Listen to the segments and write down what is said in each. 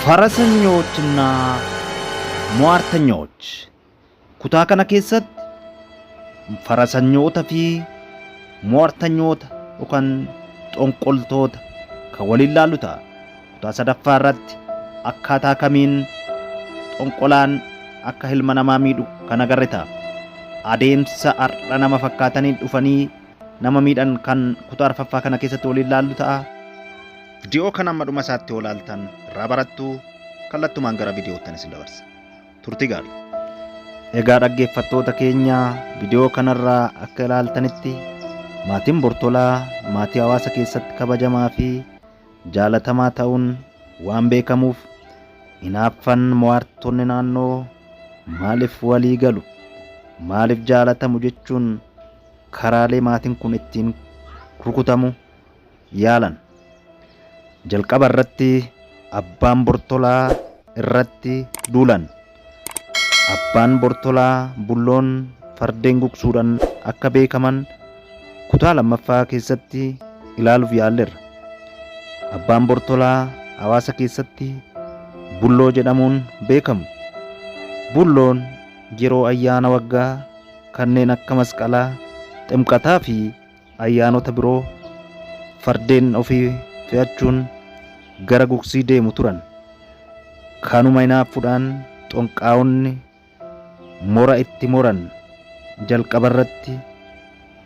ፈረሰኞችና ሟርተኞች Kutaa kana keessatti farasanyoota fi mo'artanyoota yookaan xonqoltoota kan waliin laallu ta'a. Kutaa sadaffaa irratti akkaataa kamiin xonqolaan akka ilma namaa miidhu kan agarre ta'a. Adeemsa har'a nama fakkaatanii dhufanii nama miidhan kan kutaa arfaffaa kana keessatti waliin laallu ta'a. Viidiyoo kana amma dhuma isaatti yoo laaltan irraa barattu kallattumaan gara viidiyoottan isin dabarsa. Turtii gaarii. Egaa dhaggeeffattoota keenya viidiyoo kanarraa akka ilaaltanitti maatiin Bortolaa maatii hawaasa keessatti kabajamaa fi jaalatamaa ta'uun waan beekamuuf hinaaffan mo'aartonni naannoo maaliif walii galu maaliif jaalatamu jechuun karaalee maatiin kun ittiin rukutamu yaalan. Jalqaba irratti abbaan Bortolaa irratti duulan. Abbaan Bortolaa Bulloon fardeen gugsuudhaan akka beekaman kutaa lammaffaa keessatti ilaaluuf yaalleerra. Abbaan Bortolaa hawaasa keessatti Bulloo jedhamuun beekamu. Bulloon yeroo ayyaana waggaa kanneen akka masqalaa, ximqataa fi ayyaanota biroo fardeen ofii fe'achuun gara gugsii deemu turan. Kanuma hinaaffuudhaan xonqaa'onni mora itti moran jalqabarratti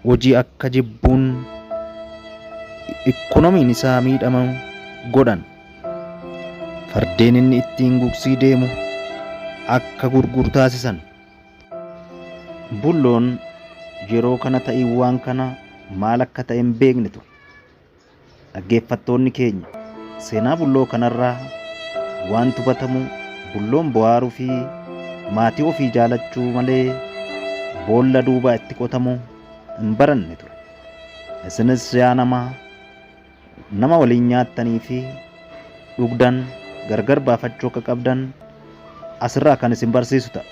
hojii akka jibbuun ikkonomiin isaa miidhamu godhan. Fardeen inni ittiin gugsii deemu akka gurguru taasisan. Bulloon yeroo kana ta'iiwwan kana maal akka ta'e hin beekne ture. Dhaggeeffattoonni keenya seenaa bulloo kanarraa waan hubatamu bulloon bohaaruu fi maatii ofii jaalachuu malee boolla duubaa itti qotamu hin baranne ture. Isinis yaa namaa nama waliin nyaattanii fi dhugdan gargar baafachuu akka qabdan asirraa kan isin barsiisu ta'a.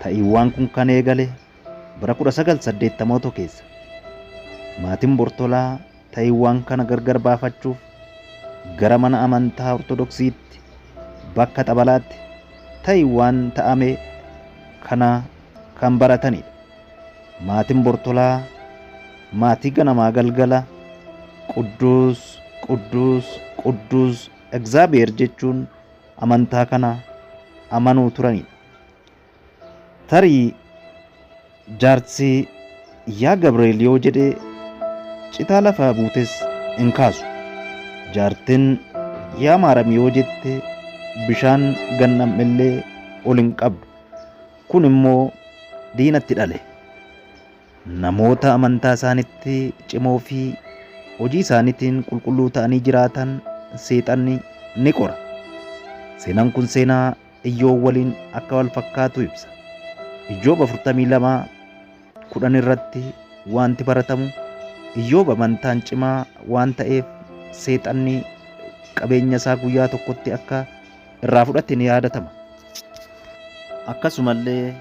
Ta'iiwwan kun kan eegale bara 1980 keessa. Maatiin Bortolaa ta'iiwwan kana gargar baafachuuf gara mana amantaa Ortodoksiitti bakka xabalaatti ta'iiwwan ta'ame kana kan baratanidha. Maatiin Bortolaa maatii ganamaa galgala Qudduus Qudduus Qudduus Egzaabiyeer jechuun amantaa kana amanuu turanidha. Tarii jaarsi yaa Gabriel yoo jedhe citaa lafaa buutes hin kaasu. Jaartin yaa Maaram yoo jette bishaan gannam'ellee ol hin qabdu. Kun immoo diinatti dhale. Namoota amantaa isaanitti cimoo fi hojii isaaniitiin qulqulluu ta'anii jiraatan seexanni ni qora. Seenaan kun seenaa Iyyoob waliin akka wal fakkaatu ibsa. Iyyoob 42 10 irratti wanti baratamu Iyyoob amantaan cimaa waan ta'eef seexanni qabeenya isaa guyyaa tokkotti akka irraa fudhate ni yaadatama. Akkasumallee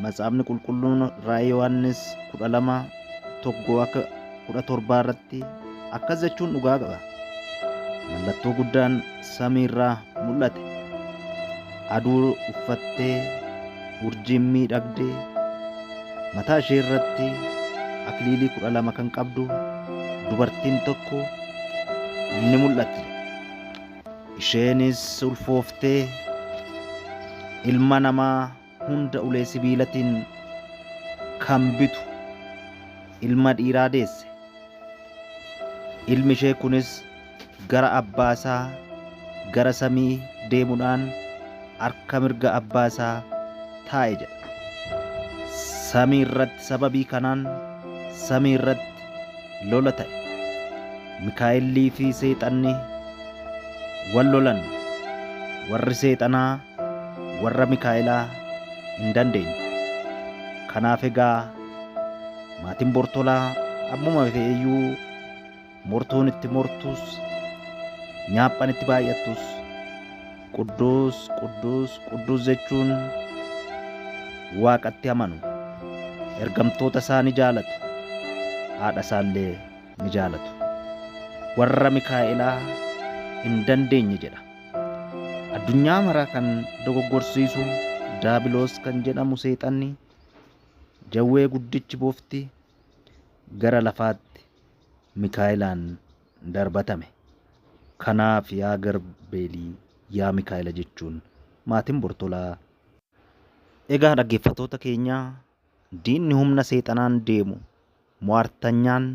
Matsaafni Qulqulluun Raa'ii Yohaannis 12 1 akka 17 irratti akkas jechuun dhugaa qaba. Mallattoo guddaan samii irraa mul'ate. Aduu uffattee urjiin miidhagdee mataa ishee irratti akiliilii 12 kan qabdu dubartiin tokko ni mul'atti. Isheenis ulfooftee ilma namaa hunda ulee sibiilatiin kan bitu ilma dhiiraa deesse. Ilmi ishee kunis gara abbaa isaa gara samii deemuudhaan harka mirga abbaa isaa taa'e jedha. Samii irratti sababii kanaan samii irratti lola ta'e. Mikaa'ellii fi seexanni wal lolan. Warri seexanaa warra Mikaa'elaa hin dandeenye. Kanaaf egaa maatiin Bortolaa ammuma fe'eyyuu mortuun itti mortus nyaaphan itti baay'attus Qudduus Qudduus Qudduus jechuun Waaqatti amanu. Ergamtoota isaa ni jaalatu. Haadha isaallee ni jaalatu. Warra Mikaa'elaa hin dandeenye jedha. Addunyaa maraa kan dogoggorsiisu Daabiloos kan jedhamu seexanni jawwee guddichi bofti gara lafaatti Mikaa'ilaan darbatame. Kanaaf yaa Garbeelii yaa Mikaa'ela jechuun maatiin Bortolaa. Egaa dhaggeeffattoota keenyaa, diinni humna seexanaan deemu mo'artanyaan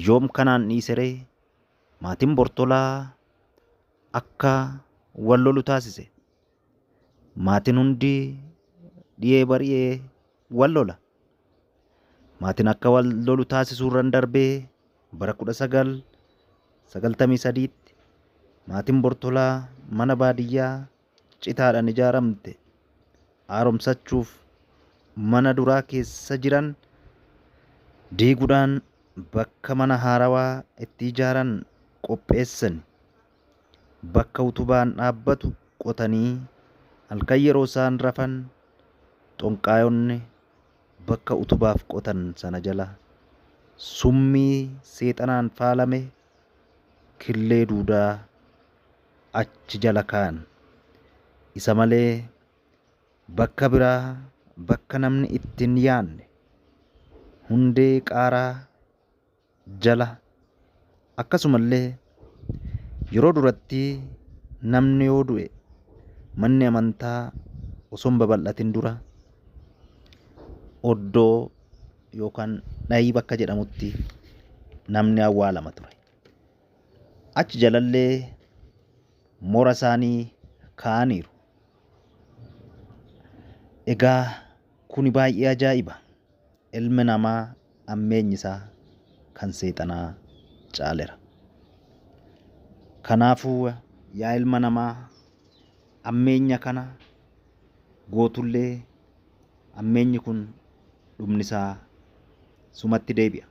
yoom kanaan dhiiseree maatiin Bortolaa akka wal lolu taasise. Maatiin hundi dhiyee bari'ee wal lola. Maatiin akka wal lolu taasisuurran darbee bara 1993tti maatiin Bortolaa mana baadiyyaa citaadhaan ijaaramte haaromsachuuf mana duraa keessa jiran diiguudhaan bakka mana haarawaa itti ijaaran qopheessan. Bakka utubaan dhaabbatu qotanii halkan yeroo isaan rafan xonqaayonni bakka utubaaf qotan sana jala summii seexanaan faalame killee duudaa achi jala kaa'an. Isa malee bakka biraa bakka namni itti hin yaadne hundee qaaraa jala, akkasumallee yeroo duratti namni yoo du'e manni amantaa osoo hin babal'atin dura oddoo yookaan dhayii bakka jedhamutti namni awwaalama ture. Achi jalallee moora isaanii kaa'aniiru. Egaa kuni baay'ee ajaa'iba. Ilmi namaa ammeenyi isaa kan seexanaa caalera. Kanaafuu yaa ilma namaa, ammeenya kana gootullee ammeenyi kun dhumni isaa sumatti deebi'a.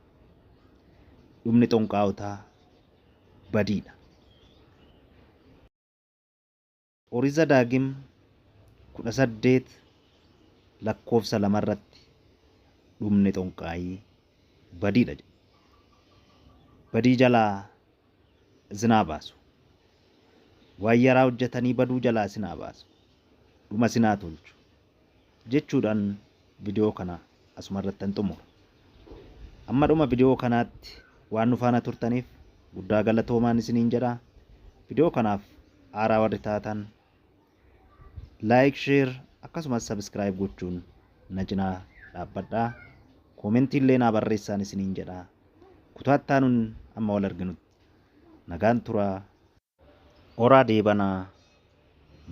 Dhumni xonqaawotaa badiidha. Oriza Daagim 18 lakkoofsa 2 irratti dhumni xonqaayii badiidha jedha. Badii jalaa isin haa baasu. Waan yaraa hojjetanii baduu jalaa isin haa baasu. Dhuma isin haa tolchu. Jechuudhaan viidiyoo kana asuma irratti hin xumura. Amma dhuma viidiyoo kanaatti waan nu faana turtaniif guddaa galatoomaan isiniin jedha. Viidiyoo kanaaf haaraa warri taatan like, share akkasumas subscribe gochuun na cinaa dhaabbadhaa. Koomentii illee naa barreessaan isiniin jedha. Kutaa itti aanuun amma wal arginutti nagaan turaa. Horaa deebanaa,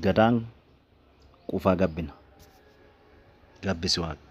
gadaan quufaa gabbina. Gabbisi waaqa.